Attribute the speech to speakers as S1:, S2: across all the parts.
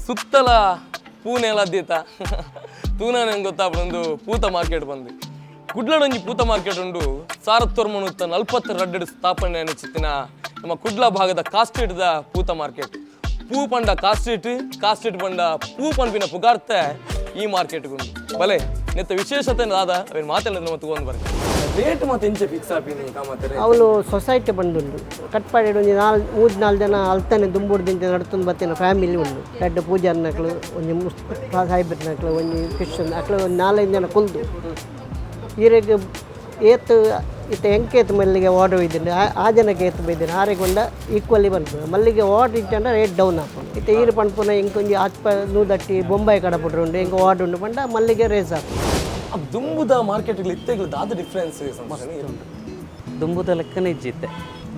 S1: ಸುತ್ತಲ ಪೂನೆಲ ದೀತ ತೂನಾನೆ ಗೊತ್ತಾಪುಂಡು ಪೂತ ಮಾರ್ಕೆಟ್ ಬಂದು. ಕುಡ್ಲಡೊಂಜಿ ಪೂತ ಮಾರ್ಕೆಟ್ ಉಂಡು. 1942 ಸ್ಥಾಪನೆ ಅನಿಚಿತ್ತಿನ ನಮ್ಮ ಕುಡ್ಲ ಭಾಗದ ಕಾಸ್ಟ್ರೀಟ್ದ ಪೂತ ಮಾರ್ಕೆಟ್. ಪೂ ಪಂಡ ಕಾಸ್ಟ್ರೀಟ್, ಕಾಸ್ಟ್ರೀಟ್ ಪಂಡ ಪೂ ಪನ್ಪಿನ ಪುಗಾರ್ತೆ ಈ ಮಾರ್ಕೆಟ್ಗುಂಡು. ಬಲೆ, ನೆತ್ತ ವಿಶೇಷತೆ ದಾದ, ಅವೇನು ಮಾತೆಲ್ಲ ನಮ್ಮ ತಗೊಂಡು ಬರ್ತಾರೆ. ರೇಟ್ ಮತ್ತೆ ಇಂಚೆ ಫಿಕ್ಸ್ ಆಪಿನಿ ಕಾಮತ್ರೆ?
S2: ಅವಳು ಸೊಸೈಟಿ ಬಂದುಂಡು. ಕಟ್ಪಾಡಿ ಒಂಜಿ ನಾಲ್ ಮೂಜಿ ನಾಲ್ ಜನ ಅಲ್ತಾನೆ ದುಂಬುಡು ದಿಂಚ ನಡ್ತೊಂದು ಬತ್ತಿನ ಫ್ಯಾಮಿಲಿ ಉಂಡು. ರಡ್ಡ್ ಪೂಜಾರ್ನಕ್ಲು, ಒಂಜಿ ಮುಸ್ಲಿಂ ಸಾಹೇಬ್ರನಕ್ಲು, ಒಂಜಿ ಕ್ರಿಶ್ಚಿಯನ್ ಅಕ್ಲು, ಒಂದು ನಾಲೈದು ಜನ ಕುಲ್ದು ಈರೆಗ್ ಏತ್ ಇತ್ತೆ ಎಂಕೇತ್ ಮಲ್ಲಿಗೆ ಆರ್ಡರ್ ಇದ್ದಿಂಡು, ಆ ಆ ಜನಕ್ಕೆ ಏತ್ ಬೈದಿನ ಆರೆಗೊಂಡ ಈಕ್ವಲಿ ಪನ್ಪುನ. ಮಲ್ಲಿಗೆ ಆರ್ಡರ್ ಇಜ್ಜಂಡ ರೇಟ್ ಡೌನ್ ಆಪುಂಡು. ಇತ್ತೆ ಈರು ಪನ್ಪುನ ಎಂಕೊಂಜಿ ಅಲ್ಪ ನೂದಟ್ಟಿ ಬೊಂಬಾಯಿ ಕಡಪುಡ್ರು ಉಂಡು, ಎಂಕ್ ಆರ್ಡರ್ ಉಂಡು ಪಂಡ ಮಲ್ಲಿಗೆ ರೇಸ್ ಆಪುಂಡು.
S1: ಆ ದುಂಬುದ ಮಾರ್ಕೆಟ್ ಇತ್ತೆಗ್ಲ ದಾದ ಡಿಫ್ರೆನ್ಸ್?
S3: ದುಂಬುದ ಲೆಕ್ಕನೆ ಇಜ್ಜಿತ್ತೆ.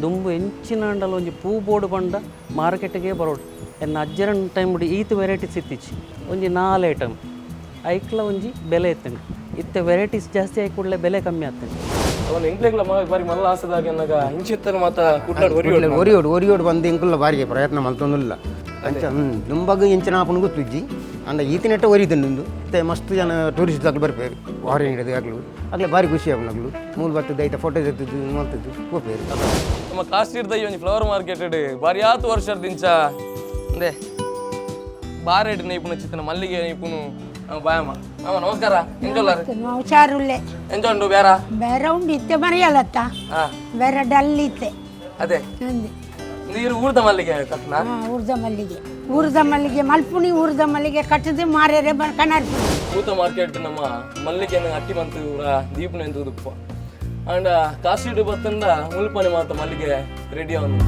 S3: ದುಂಬು ಎಂಚಿನಾಂಡಲ ಒಂಜಿ ಪೂ ಬೋಡು ಪಂಡ ಮಾರ್ಕೆಟ್ಗೆ ಬರೋಡು. ಎನ್ನ ಅಜ್ಜರನ್ ಟೈಮ್ ಈತ್ ವೆರೈಟೀಸ್ ಇತ್ತಿಚ್ಚಿ. ಒಂಜಿ ನಾಲ್ ಐಟಮ್, ಐಕ್ಲ ಒಂಜಿ ಬೆಲೆ ಇತ್ತಂಡು. ಇತ್ತೆ ವೆರೈಟೀಸ್ ಜಾಸ್ತಿ ಆಗಿ ಕೂಡಲೇ ಬೆಲೆ ಕಮ್ಮಿ ಆಗ್ತದೆ.
S1: ಅವನು ಎಂಕ್ಲೆಗ್ಲ ಬಾರಿ ಮಲ್ಲ ಆಸೆದಾಗ ಎನ್ನಗ ಇಂಚಿತ್ತನ ಮಾತ ಕುಡ್ಲಾಡ್ ಒರಿಯೋಡು.
S4: ಒರಿಯೋಡು ಒರಿಯೋಡು ಬಂದು ಇಂಕುಲ್ಲ ಬಾರಿಗೆ ಪ್ರಯತ್ನ ಮಲ್ತೊಂದುಲ್ಲ ಅಂಚ. ದುಂಬಗ್ ಇಂಚಿನ ಆಪುನು ಗೊತ್ತುಜ್ಜಿ, ಅಂಡ ಈತಿನೆಟ್ಟ ಒರಿದುಂಡು. ಇತ್ತೆ ಮಸ್ತ್ ಜನ ಟೂರಿಸ್ಟ್ ಅಕ್ಲು ಬರ್ಪೇರು. ಫಾರಿನ್ ಹಿಡಿದು ಅಕ್ಲು ಅಕ್ಲೆ ಬಾರಿ ಖುಷಿ ಆಪುನಕ್ಲು. ಮೂಲು ಬತ್ತದ ಐತ ಫೋಟೋ ತೆತ್ತದು ಮಲ್ತದ್ದು ಪೋಪೇರು.
S1: ನಮ್ಮ ಕಾಶ್ಮೀರದ ಈ ಒಂಜಿ ಫ್ಲವರ್ ಮಾರ್ಕೆಟ್ ಬಾರಿ ಆತು ವರ್ಷದಿಂಚ ಅಂದೆ ಬಾರೆಡ್ ನೈಪುನ ಚಿತ್ತನ ಮಲ್ಲಿಗೆ ನೈಪುನು ಬಾಯಮ್ಮ. ಮಾಮ, ನಮಸ್ಕಾರ. ಎಂಚೊಲ್ಲಾರು?
S5: ಹುಷಾರುಳ್ಳೆ.
S1: ಎಂಚ ಉಂಡು ಬೇರ?
S5: ಬೇರೆ ಉಂಡು, ಇತ್ತೆ ಮರೆಯಲತ್ತ. ಬೇರೆ ಡಲ್ ಇತ್ತೆ.
S1: ಅದೇ.
S5: ಅಂದೆ.
S1: ನೀರು ಊರ್ದ ಮಲ್ಲಿಗೆ ಕಟ್ನಾ?
S5: ಹಾ, ಊರ್ದ ಮಲ್ಲಿಗೆ, ಊರ್ದ ಮಲ್ಲಿಗೆ ಮಲ್ಪುಣಿ, ಊರ್ದ ಮಲ್ಲಿಗೆ ಕಟ್ಟದು ಮಾರೇರೆ ಕನಾರ್ಪುಣಿ.
S1: ಪೂತ ಮಾರ್ಕೆಟ್ ನಮ್ಮ ಮಲ್ಲಿಗೆನ ಅಟ್ಟಿ ಮಂತು ಊರ ದೀಪನ ಎಂತ ಉದುಪ್ಪ. ಅಂಡ ಕಾಸ್ಟ್ರೀಟ್ ಬತ್ತಂದ ಮುಲ್ಪನೆ ಮಾತ ಮಲ್ಲಿಗೆ ರೆಡಿ ಅವನು.